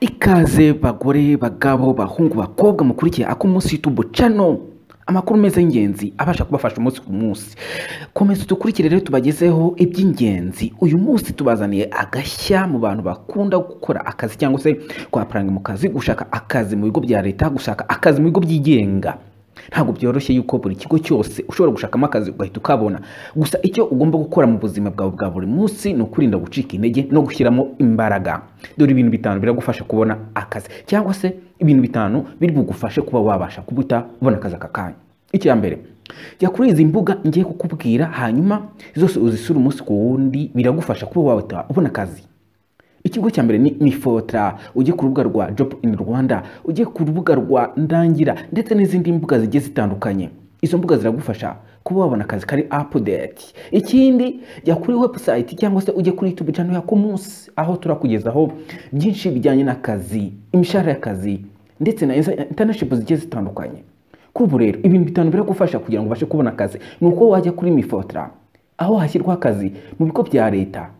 Ikaze bagore, bagabo, bahungu, bakobwa mukurikiye Akumunsi YouTube channel, amakuru meza y'ingenzi abasha kubafasha umunsi ku munsi. Komeza udukurikire rero tubagezeho iby'ingenzi. Uyu munsi tubazaniye agashya mu bantu bakunda gukora akazi cyangwa se kwapplyinga mu kazi, gushaka akazi mu bigo bya leta, gushaka akazi mu bigo byigenga. Ntabwo byoroshye yuko buri kigo cyose ushobora gushakamo akazi ugahita ukabona. Gusa icyo ugomba gukora mu buzima bwawe bwa buri munsi ni ukurinda gucika intege no gushyiramo imbaraga. Dore ibintu 5 biragufasha kubona akazi, cyangwa se ibintu 5 biri bugufashe kuba wabasha kubuta ubona akazi aka kanya. Icya mbere, jya kuri izi mbuga ngiye kukubwira, hanyuma zose uzisura umunsi ku wundi, biragufasha kuba wahita ubona akazi. Ikigo cya mbere ni Mifotra, ujye ku rubuga rwa Job in Rwanda, ujye ku rubuga rwa Ndangira ndetse n'izindi mbuga zigiye zitandukanye. Izo mbuga ziragufasha kuba wabona akazi kari update. Ikindi, jya kuri website cyangwa se ujye kuri YouTube channel ya Kumunsi, aho turakugezaho byinshi bijyanye n'akazi, imishahara y'akazi ndetse na internship zigiye zitandukanye. Kuri ubu rero ibintu 5 biragufasha kugira ngo ubashe kubona akazi ni uko wajya kuri Mifotra, aho hashyirwa akazi mu bigo bya leta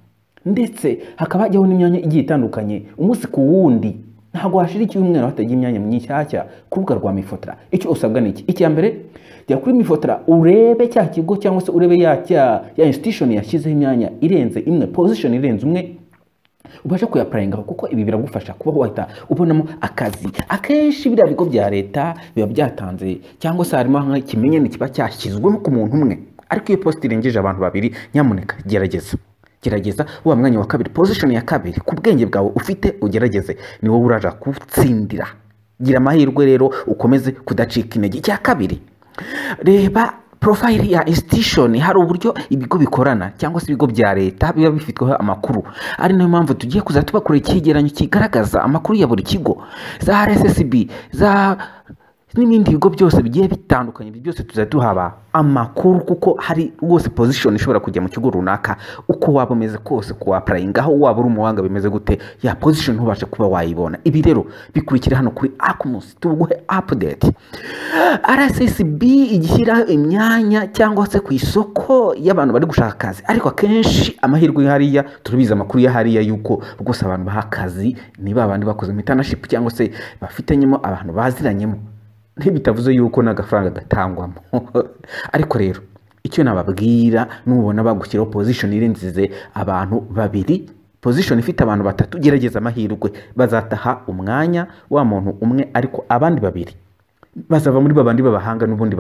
ndetse hakaba hajyaho n'imyanya igiye itandukanye umunsi ku wundi. Ntabwo hashira icyumweru hatagira imyanya myishyashya ku rubuga rwa Mifotra. Icyo usabwa ni iki? Icya mbere, jya kuri Mifotra urebe cya kigo cyangwa se urebe ya institution yashyizeho imyanya irenze imwe, position irenze umwe, ubashe kuyapplyingaho, kuko ibi biragufasha kuba wahita ubonamo akazi. Akenshi biriya bigo bya leta biba byatanze cyangwa se harimo nk'ikimenyane kiba cyashyizwemo ku muntu umwe, ariko iyo post irengeje abantu babiri, nyamuneka gerageza wa mwanya wa kabiri, position ya kabiri, ku bwenge bwawe ufite ugerageze, ni wowe uraja kutsindira. Gira amahirwe rero ukomeze kudacika intege. Icya kabiri, reba profile ya institution. Hari uburyo ibigo bikorana cyangwa se ibigo bya leta biba bifitweho amakuru, ari nayo mpamvu tugiye kuza tubakora icyegeranyo kigaragaza amakuru ya buri kigo, za RSSB, za n'ibindi bigo byose bigiye bitandukanye. Ibi byose tuzajya tuhaba amakuru, kuko hari rwose position ishobora kujya mu kigo runaka, uko waba umeze kose kuwapplyingaho, waba uri umuhanga bimeze gute, ya position ntubashe kuba wayibona. Ibi rero bikurikira hano kuri Akumunsi, tuguhe update. RSSB igishyira imyanya cyangwa se ku isoko y'abantu bari gushaka akazi, ariko akenshi amahirwe hariya turabizi, amakuru ya hariya yuko rwose abantu baha akazi ni ba bandi bakoze mu internship cyangwa se bafitanyemo abantu baziranyemo, ntibitavuze yuko n'agafaranga gatangwamo. Ariko rero icyo nababwira, nubona bagushyiraho position irenze abantu babiri, position ifite abantu batatu, gerageza amahirwe, bazataha umwanya wa muntu umwe, ariko abandi babiri bazava muri babandi b'abahanga n'ubundi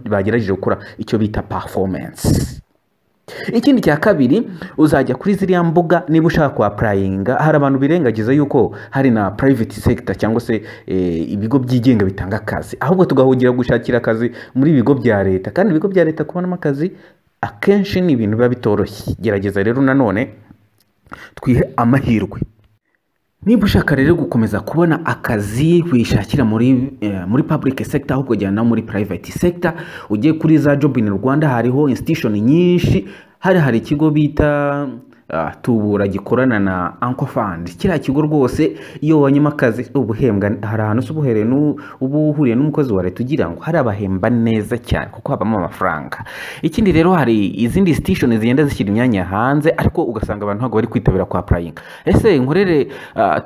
bagerageje gukora icyo bita performance. Ikindi cya kabiri, uzajya kuri ziriya mbuga niba ushaka kuapplyinga. Hari abantu birengagiza yuko hari na private sector cyangwa se ibigo byigenga bitanga akazi, ahubwo tugahugira gushakira akazi muri ibigo bya leta, kandi ibigo bya leta kubonamo akazi akenshi ni ibintu biba bitoroshye. Gerageza rero nanone twihe amahirwe. Niba ushaka rero gukomeza kubona akazi, wishakira muri public sector, ahubwo jyana no muri private sector, ugiye kuri za Job in Rwanda, hariho institution nyinshi. Hari ikigo bita Tubura gikorana na Anchor Fund. Kiriya kigo rwose iyo wabonyemo akazi ubuhembwa, hari ahantu se ubuhereye uba uhuriye n'umukozi wa leta, ugira ngo hari abahemba neza cyane kuko habamo amafaranga. Ikindi rero, hari izindi institution zigenda zishyira imyanya hanze, ariko ugasanga abantu ntabwo bari kwitabira kwa applying. Ese nkorere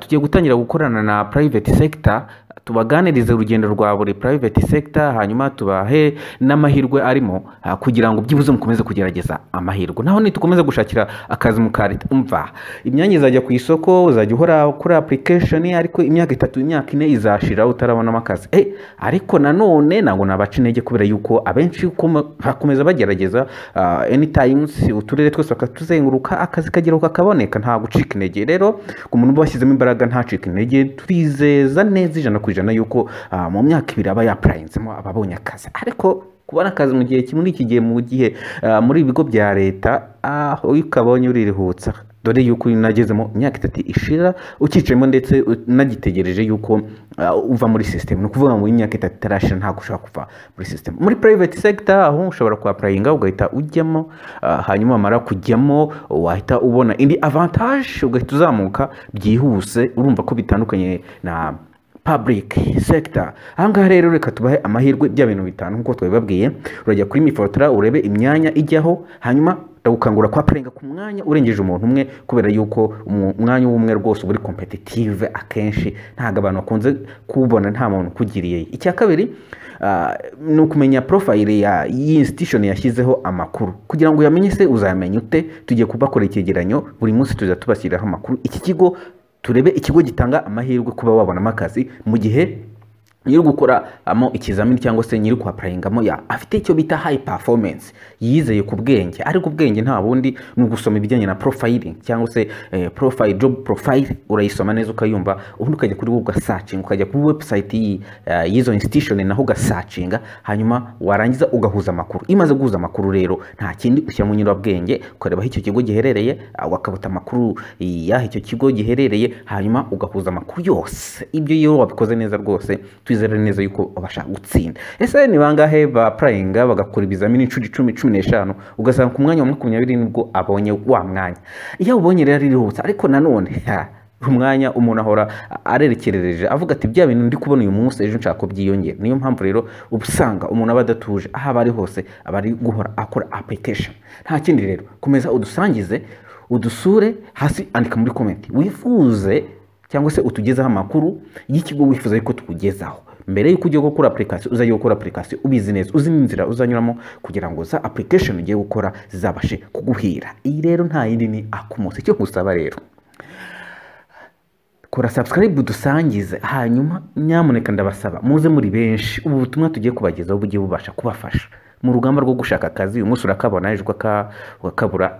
tugiye gutangira gukorana na private sector, tubaganirize urugendo rwa buri private sector, hanyuma tubahe n'amahirwe arimo, kugira ngo byibuze mukomeze kugerageza amahirwe. Naho nitukomeza gushakira akazi mu ka leta, umva, imyanya izajya ku isoko, uzajya uhora kuri application, ariko imyaka 3, imyaka 4 izashira utarabonamo akazi. Ariko nanone ntabwo nabaca intege, kubera yuko abenshi bakomeza bagerageza, anytimes uturere twose bakatuzenguruka, akazi kageraho kakaboneka. Nta gucika intege rero ku muntu uba washyizemo imbaraga, ntacika intege. Turizeza neza 100% yuko mu myaka 2 aba yapplyinzemo aba abonye akazi. Ariko kubona akazi mu gihe muri iki gihe, mu gihe muri ibigo bya leta, aho iyo ukabonye uririhuta, dore yuko unagezemo imyaka 3 ishira ukicayemo, ndetse unagitegereje yuko uva muri system. Ni ukuvuga ngo imyaka 3 itarashira ntabwo ushobora kuva muri system. Muri private sector aho ushobora kuapplyinga ugahita ujyamo, hanyuma wamara kujyamo wahita ubona indi avantage, ugahita uzamuka byihuse. Urumva ko bitandukanye na public sector. Ahangaha rero reka tubahe amahirwe. Bya bintu 5 nk'uko twabibabwiye, urajya kuri Mifotra urebe imyanya ijyaho, hanyuma Ndagukangura kwa applyinga ku mwanya urengeje umuntu umwe, kubera yuko umwanya w'umwe rwose uba uri competitive, akenshi ntabwo abantu bakunze kuwubona nta muntu ukugiriye. Icya kabiri ni ukumenya profile ya institution yashyizeho amakuru. Kugira ngo uyamenye se uzayamenye ute? Tugiye kubakorera icyegeranyo, buri munsi tuzajya tubashyiriraho amakuru. Iki kigo turebe ikigo gitanga amahirwe kuba wabonamo akazi mu gihe nyiri gukoramo ikizamini cyangwa se nyiri kwapplyingamo ya afite icyo bita high performance, yizeye ku bwenge. Ariko ubwenge nta bundi, ni ugusoma ibijyanye na profiling cyangwa se profile, job profile, urayisoma neza ukayumva, ubundi ukajya kuri Google ugasearching, ukajya kuri website y'izo institution naho ugasearchinga, hanyuma warangiza ugahuza amakuru. Iyo umaze guhuza amakuru rero, nta kindi, ushyira mu nyurabwenge ukareba aho icyo kigo giherereye, ukabata amakuru y'aho icyo kigo giherereye, hanyuma ugahuza amakuru yose. Ibyo iyo wabikoze neza rwose, twizere neza yuko ubasha gutsinda. Ese ni bangahe ba applyinga bagakora ibizamini inshuro 10, 15, ugasanga ku mwanya wa 20 nibwo abonye wa mwanya? Iyo awubonye rero arihutsa, ariko nanone umwanya umuntu ahora arerekerereje avuga ati: "Bya bintu ndi kubona uyu munsi, ejo nshaka ko byiyongera." Niyo mpamvu rero uba usanga umuntu aba adatuje, aho aba ari hose aba ari guhora akora application. Nta kindi rero, komeza udusangize, udusure hasi, andika muri comment wifuze cyangwa se utugezeho amakuru y'ikigo wifuza yuko tukugezaho. Mbere y'uko ugiye gukora application, uzajya gukora application ubizi neza, uzi n'inzira uzanyuramo kugira ngo za application ugiye gukora zizabashe kuguhira. Iyi rero nta yindi, ni Akumunsi. Icyo nkusaba rero, kora subscribe, dusangize, hanyuma nyamuneka ndabasaba muze muri benshi. Ubu butumwa tugiye kubagezaho bugiye bubasha kubafasha mu rugamba rwo gushaka akazi. Uyu munsi urakabona, ejo ukakabura.